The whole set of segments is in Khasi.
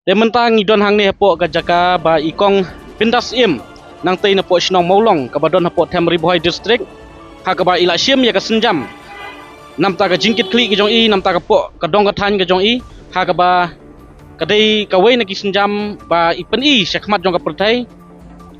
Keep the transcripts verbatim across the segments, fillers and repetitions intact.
Te mynta ngi don hangne hapoh ka jaka ba i kong Bindas Im, nangtei napoh shnong Mawlong kaba don hapoh Them Ri Bhoi District, ha kaba i la shim ïa ka sienjam namta ka jingkitkhlieh ka jong i, namta ka poh ka dong ka thaiñ ka jong i, ha kaba ka dei kawei na ki sienjam ba i pyni shakhmat jong ka pyrthei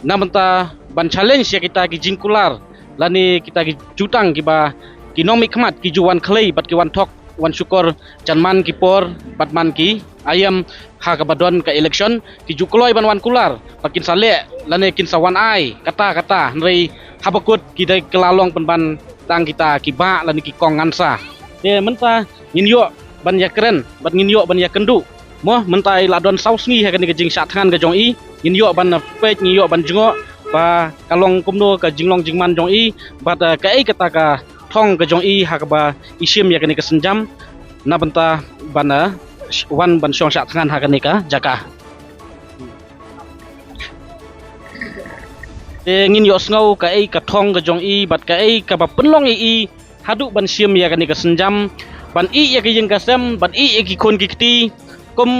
na bynta ban challenge ïa kita ki jingkular lane kita ki jutang kiba ki nongmihkhmat ki ju wan khlei bad ki wan thok wan shukor jan man ki por bad man ki aïom ha kaba don ka election, ki ju kloi ban wan kular ba kin sa leh lane kin sa wan ai kata kata, hynrei haba kut ki dei ki la long pynban tang kita ki bah lane ki kong ngan sa. Te mynta ngin ïoh ban ïakren bad ngin ïoh ban ïakynduh. Mo, mynta i la don saw sngi ha kane ka jingshah thngan ka jong i, ngin ïoh ban peit, ngin ïoh ban jngoh ba ka long kumno ka jinglong jingman jong i bad, eh, kaei kata ka thong ka jong i ha kaba i shim ïa kane ka sienjam na bynta ban, eh, sh-, wan ban shong shah thngan ha kane ka jaka. Te ngin ïohsngew kaei ka thong ka jong i bad kaei kaba pynlong ïa i haduh ban shim ïa kane ka sienjam, ban ïeh ïa ka ïing ka sem, ban ïeh ïa ki khun ki kti kum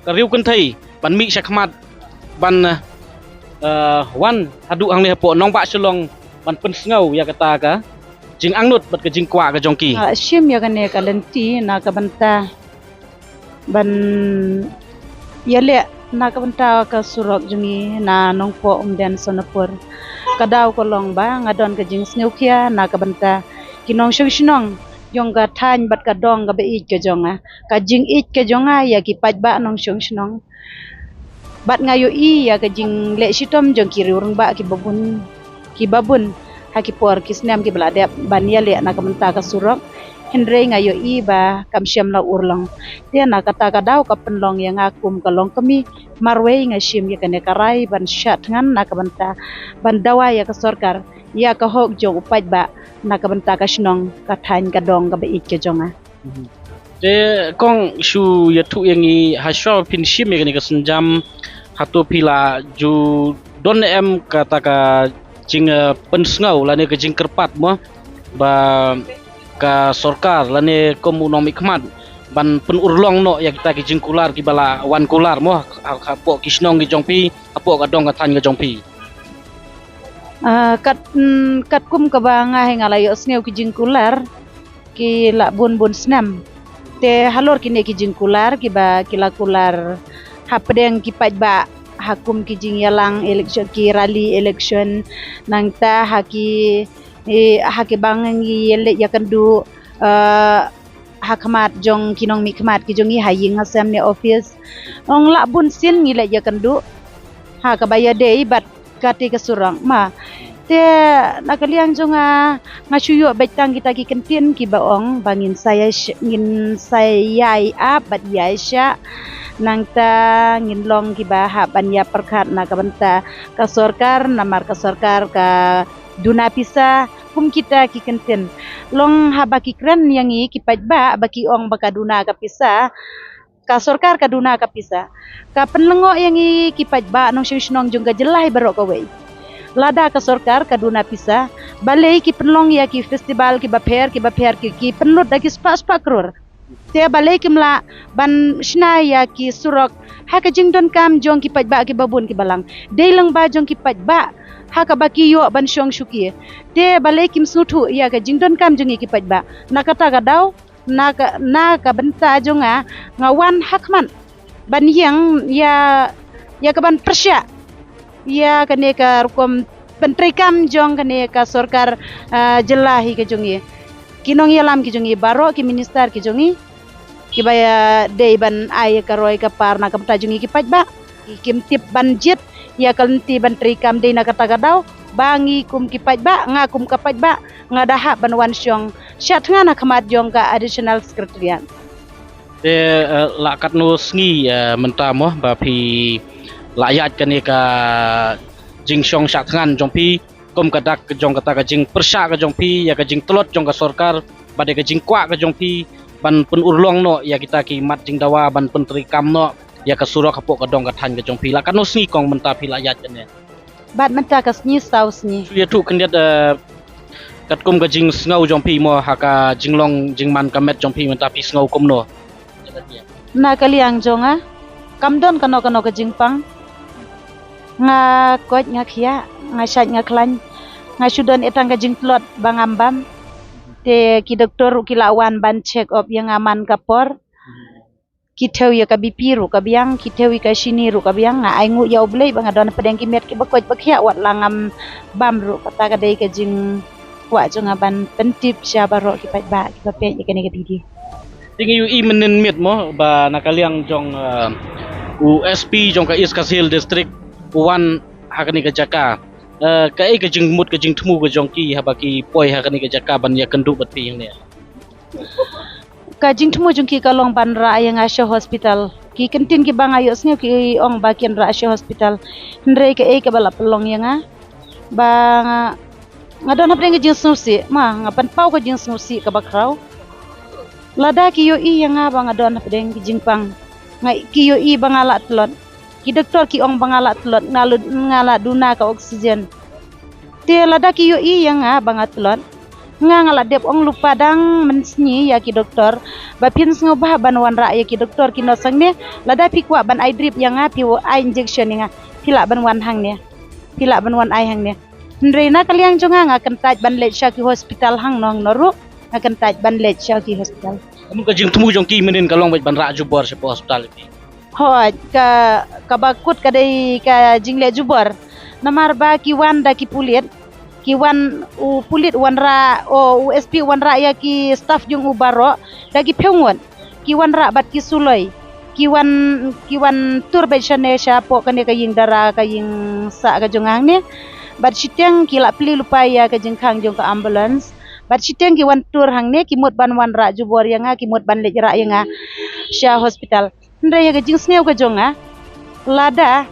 ka riew kynthei, ban mih shakhmat, ban, eh, wan haduh hangne hapoh nongbah Shillong ban pynsngew ïa kata ka jingangnud bad ka jingkwah ka jong ki. Ah, shim ïa kane ka lynti na ka bynta ban ïaleh na ka bynta ka surok jong ngi na Nongpoh Umden Sonapur. Ka daw ka long ba nga don ka jingsngewkhia na ka bynta ki nongshong shnong jong ka thaiñ bad ka dong kaba ïeit ka jong nga. Ka jingïeit ka jong nga ïa ki paidbah nongshong shnong. Bad nga ïohi ïa ka jingleh shitom jong ki riew rangbah kiba bun, kiba bun ha ki por ki snem kiba la dep ban ïaleh na ka bynta ka surok. Hynrei nga ïohi ba kam shym la urlong. Te na kata ka daw ka pynlong ïa nga kum ka longkmie, marwei nga shim ïa kane ka rai ban shah thngan na ka bynta ban dawa ïa ka sorkar ïa ka hok jong u paidbah na ka bynta ka shnong, ka thaiñ, ka dong kaba ïeit ka jong nga. Mhm. Te kong, shu ïathuh ïa ngi, hashuwa phin shim ïa kane ka sienjam, hato phi la ju don em kata ka jing, eh, pynsngew lane ka jingkyrpad mo ba ka sorkar lane kum u nongmihkhmat ban pynurlong noh ïa kita ki jingkular kiba la wan kular mo ha, ha, hapoh ki shnong ki jong phi, hapoh ka dong ka thaiñ ka jong phi? Ah, kat, mm, katkum kaba nga hi nga la ïohsngew ki jingkular ki la bun bun snem. Te halor kine ki jingkular kiba ki la kular hapdeng ki paidbah ha kum ki jingïalang election, ki rally election, nangta ha ki, eh, ha kiba ngi ïaleit ïakynduh, eh, ha khmat jong ki nongmihkhmat ki jong ngi ha ïing ha sem ne office. Ong la bun sien ngi leit ïakynduh ha kaba ïadei bad kata ka surok mo. Te na ka liang jong nga, nga shu ïoh beit tang kita ki kyntien kiba ong ba ngin sa ïai sh-, ngin sa ïai ap bad ïai shah. Nangta ngin long kiba hap ban ïa pyrkhat na ka bynta ka sorkar, namar ka sorkar ka duna pisa, kum kita ki kyntien. Long haba ki kren ïa ngi ki paidbah ba ki ong ba ka duna ka pisa, ka sorkar ka duna ka pisa. Ka pynlyngngoh ïa ngi ki paidbah nongshong shnong jong ka jylla hi baroh kawei. Lada ka sorkar ka duna pisa, balei ki pynlong ïa ki festival kiba pher, kiba pher, ki, ki pynlut da ki spah spah klur. Te balei kim lah ban shna ïa ki surok ha ka jingdonkam jong ki paidbah kiba bun kiba lang. Dei lyngba jong ki paidbah ha kaba ki ïoh ban shong shuki. Te balei kim sngewthuh ïa ka jingdonkam jong ngi ki paidbah. Na kata ka daw, na ka, na ka bynta jong nga, nga wan ha khmat ban ïeng ïa, ïa kaban pyrshah ïa kane ka rukom pyntreikam jong kane ka sorkar, ah, jylla hi ka jong ngi. Ki nongïalam ki jong ngi baroh, ki minister ki jong ngi, kiba ïa dei ban ai ka roi ka par na ka bynta jong ngi ki paidbah. Kim tip ban jied ïa ka lynti ban treikam. Dei na kata ka daw ba ngi kum ki paidbah, nga kum ka paidbah, nga da hap ban wan shong shah thngan ha khmat jong ka Additional Secretariat. Te, eh, la katno sngi, eh, mynta mo ba phi la ïaid kane ka jingshong shah thngan jong phi kum ka dak jong kata ka jingpyrshah ka jong phi ïa ka jingtlot jong ka sorkar bad ïa ka jingkwah ka jong phi ban pynurlong noh ïa kita ki mat jingdawa ban pyntreikam noh ïa ka surok hapoh ka dong ka thaiñ ka jong phi? La katno sngi kong mynta phi la ïaid kane? Bad mynta ka sngi saw sngi. Shu ïathuh khyndiat, eh, katkum ka jingsngew jong phi mo ha ka jinglong jingman ka met jong phi mynta phi sngew kumno? Na ka liang jong nga, Kam don kano kano ka jingpang. Nga koit nga khiah, nga shait nga khlaiñ. Nga shu don eh tang ka jingtlot ba ngam bam. Te ki doktor ruh ki la wan ban check up ïa nga man ka por. Ki thew ïa ka B P ruh ka biang, ki thew ïa ka shini ruh ka biang. Nga ai nguh ïa U Blei ba nga don hapdeng ki met kiba koit ba khiah, wat la ngam bam ruh. Kata ka dei ka jingkwah jong nga ban pyntip sha baroh ki paidbah kiba peit ïa kane ka video. Te ngi ïohi mynnin miet mo ba na ka liang jong, eh, u S P jong ka East Khasi Hills District u wan ha kane ka jaka. Eh, kaei ka jingmut ka jingthmu ka jong ki haba ki poi ha kane ka jaka ban ïakynduh bad phi hangne? Ka jingthmu jong ki ka long ban rah ïa nga sha hospital. Ki kyntien kiba nga ïohsngew ki ong ba kin rah sha hospital. Hynrei kaei kaba la pynlong ïa nga ba nga, nga don hapdeng ka jingsngewsih, ma nga pynpaw ka jingsngewsih kaba khraw. Lada ki ïohi ïa nga ba nga don hapdeng ka jingpang, nga, ki ïohi ba nga la tlot. Ki doktor ki ong ba nga la tlot, nga la, nga la duna ka oxygen. Te lada ki ïohi ïa nga ba nga tlot, nga, nga la dep ong lypa dang mynsngi ïa ki doktor ba phin sngewbha ban wanrah ïa ki doktor ki nurse hangne. Lada phi kwah ban ai drip ïa nga, phi ai injection ïa nga, phi lah ban wan hangne. Phi lah ban wan ai hangne. Hynrei na ka liang jong nga, nga kyntait ban leit sha ki hospital hangno hangno ruh. Nga kyntait ban leit sha ki hospital. Ka mut ka jingthmu jong ki mynnin ka long beit ban rah jubor sha ki hospital. Hooid, ka, kaba kut ka dei ka jingleh jubor. Namar ba ki wan da ki pulit, ki wan, u pulit u wanrah, o u S P u wanrah ïa ki staff jong u baroh da ki phew ngut. Ki wanrah bad ki suloi. Ki wan, ki wan tur beit shane shapoh kane ka ïing dara, ka ïing sah ka jong nga hangne. Bad shiteng ki la plie lypa ïa ka jingkhang jong ka ambulance. Bad shiteng ki wan tur hangne, ki mut ban wanrah jubor ïa nga, ki mut ban leit rah ïa nga sha hospital. Hynrei ïa ka jingsngew ka jong nga, lada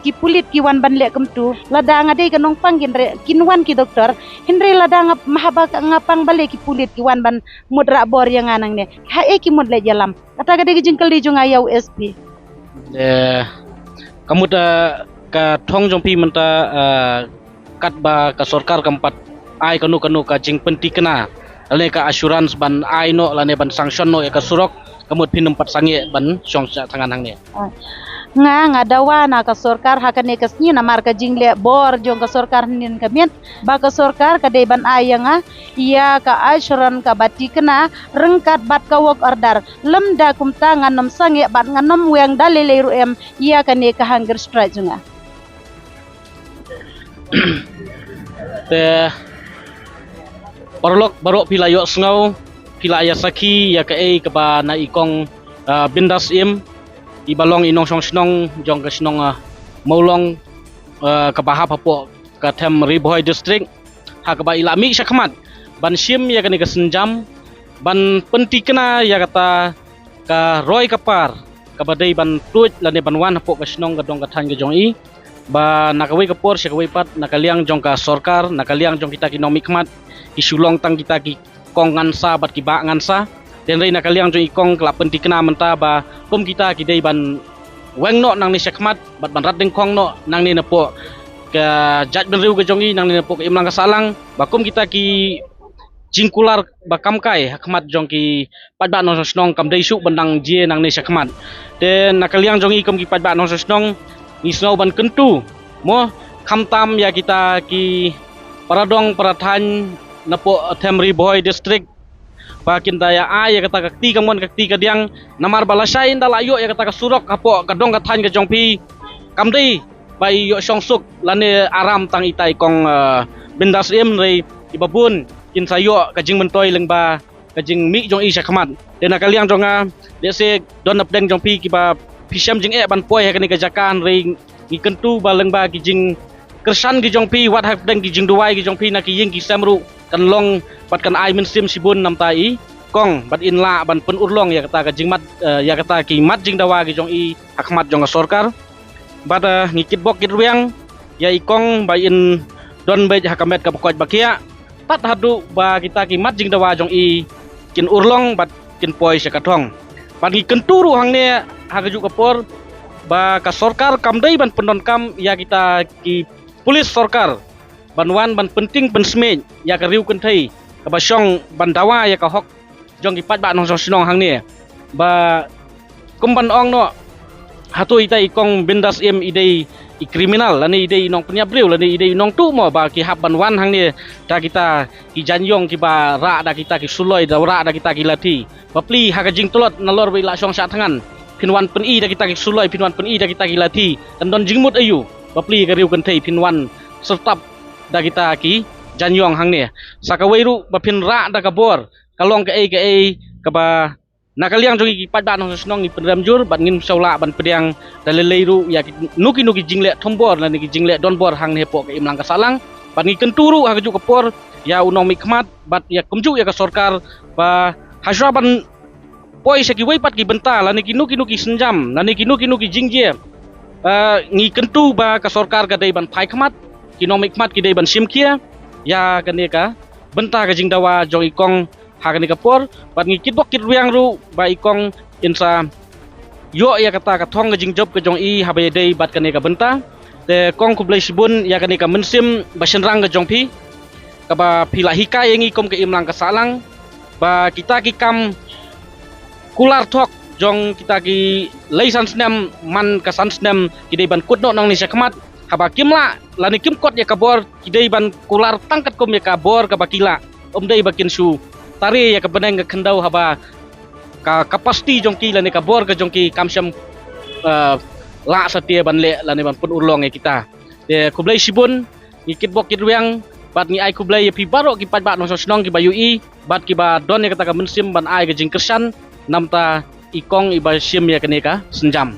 ki pulit ki wan ban leh kumtu, lada nga dei ka nongpang, kin re-, kin wan ki doktor. Hynrei lada nga, haba nga pang balei ki pulit ki wan ban mut rah bor ïa nga nangne? Haei ki mut leit ïalam? Kata ka dei ka jingkylli jong nga ïa u S P. Eh, ka mut, eh, ka thong jong phi mynta, eh, katba ka sorkar kam pat ai kano kano ka jingpyntikna lane ka assurance ban ai noh lane ban sanction noh ïa ka surok, ka mut phin ym pat sangeh ban shong sha thngan hangne? Ah. Nga, nga dawa na ka sorkar ha kane ka sngi namar ka jingleh bor jong ka sorkar hynnin ka miet, ba ka sorkar ka dei ban ai ïa nga ïa ka assurance kaba tikna ryngkat bad ka work order. Lymda kumta ngan ym sangeh bad ngan ym weng da lei lei ruh em ïa kane ka hunger strike jong nga. Te paralok baroh phi la ïohsngew, phi la ïa sakhi ïa kaei kaba na i kong, ah, Bindas Im, iba long i nongshong shnong jong ka shnong, ah, Mawlong, ah, kaba hap hapoh ka them Ri Bhoi District, ha kaba i la mih shakhmat ban shim ïa kane ka sienjam ban pyntikna ïa kata ka roi ka par kaba dei ban tuid lane ban wan hapoh ka shnong ka dong ka thaiñ ka jong i. Ba na kawei ka por sha kawei pat, na ka liang jong ka sorkar, na ka liang jong kita ki nongmihkhmat, ki shu long tang kita ki kong ngan sa bad ki bah ngan sa. Te hynrei na ka liang jong i kong ka la pyntikna mynta ba kum kita ki dei ban weng noh nangne shakhmat bad ban rat dyngkhong noh nangne napoh ka jaitbynriew ka jong i, nangne napoh ka imlang ka sahlang, ba kum kita ki jingkular ba kam kai ha khmat jong ki paidbah nongshong shnong kam dei shuh ban dang jia nangne shakhmat. Te na ka liang jong i kum ki paidbah nongshong shnong, ngi sngew ban kyntu mo, khamtam ïa kita ki para dong para thaiñ napoh them Ri Bhoi District, ba kin da ïa ai ïa kata ka kti kamon ka kti kadiang, namar ba lashai ynda la ïoh ïa kata ka surok hapoh ka dong ka thaiñ ka jong phi, kam dei ba i ïoh shong suk lane aram tang ita i kong, eh, Bindas Im, hynrei iba bun kin sa ïoh ka jingmyntoi lyngba ka jingmih jong i shakhmat. Te na ka liang jong nga, lehse don napdeng jong phi kiba phi shem jingeh ban poi ha kane ka jaka, hynrei ngi kyntu ba lyngba ki jingkyrshan ki jong phi, wat hapdeng ki jingduwai ki jong phi na ki ïing ki sem ruh, kan long bad kan ai mynsiem shibun namta i kong, bad in lah ban pynurlong ïa kata ka jingmat, eh, ïa kata ki mat jingdawa ki jong i ha khmat jong ka sorkar. Bad, eh, ngi kitbok kitrwiang ïa i kong ba in don beit ha ka met kaba koit ba khiah, tad haduh ba kita ki mat jingdawa jong i kin urlong bad kin poi sha ka thong. Bad ngi kyntu ruh hangne ha kajuh ka por ba ka sorkar kam dei ban pyndonkam ïa kita ki pulit sorkar ban wan ban pynting pynsmiej ïa ka riew kynthei kaba shong ban dawa ïa ka hok jong ki paidbah nongshong shnong hangne. Ba kum ban ong noh, hato ita i kong Bindas Im i dei i criminal lane i dei i nongpynïap briew lane i dei i nongtuh mo ba ki hap ban wan hangne da kita ki jaiñiong kiba rah da kita ki suloi, da rah da kita ki lathi. Bapli ha ka jingtlot nalor ba i la shong shah thngan phin wan pyni da kita ki suloi, phin wan pyni da kita ki lathi. Kan don jingmut aïu? Bapli ka riew kynthei phin wan syrtap da kita ki jaiñiong hangne. Sa kawei ruh ba phin rah da ka bor ka long kaei kaei kaba na ka liang jong ki paidbah nongshong shnong ngi pynrem jur bad ngim shym lah ban pdiang da lei lei ruh ïa kino kino ki jingleh thombor lane ki jingleh donbor hangne hapoh ka imlang ka sahlang. Bad ngi kyntu ruh ha kajuh ka por ïa u nongmihkhmat bad ïa kumjuh ïa ka sorkar ba hashwa ban poi sha kiwei pat ki bynta lane kino kino ki sienjam lane kino kino ki jingjia, eh, ngi kyntu ba ka sorkar ka dei ban phai khmat, ki nongmihkhmat ki dei ban shim khia ïa kane ka bynta ka jingdawa jong i kong ha kane ka por. Bad ngi kitbok kitrwiang ruh ba i kong in sa ïoh ïa kata ka thong ka jingjop ka jong i haba ïadei bad kane ka bynta. Te kong, khublei shibun ïa kane ka mynsiem ba shynrang ka jong phi kaba phi la hikai ïa ngi kum ka imlang ka sahlang ba kita ki kam kular thok jong kita ki lei san snem man ka san snem ki dei ban kut noh nangne sha khmat. Haba kim lah lane kim kot ïa ka bor ki dei ban kular tang katkum ïa ka bor kaba ki lah. Ym dei ba kin shu tare ïa ka bneng ka khyndew haba ka capacity jong ki lane ka bor ka jong ki kam shym, eh, lah satia ban leh lane ban pynurlong ïa kita. Te khublei shibun, ngi kitbok kitrwiang bad ngi ai khublei ïa phi baroh ki paidbah nongshong shnong kiba ïohi bad kiba don ïa kata ka mynsiem ban ai ka jingkyrshan namta i kong iba shim ïa kane ka sienjam.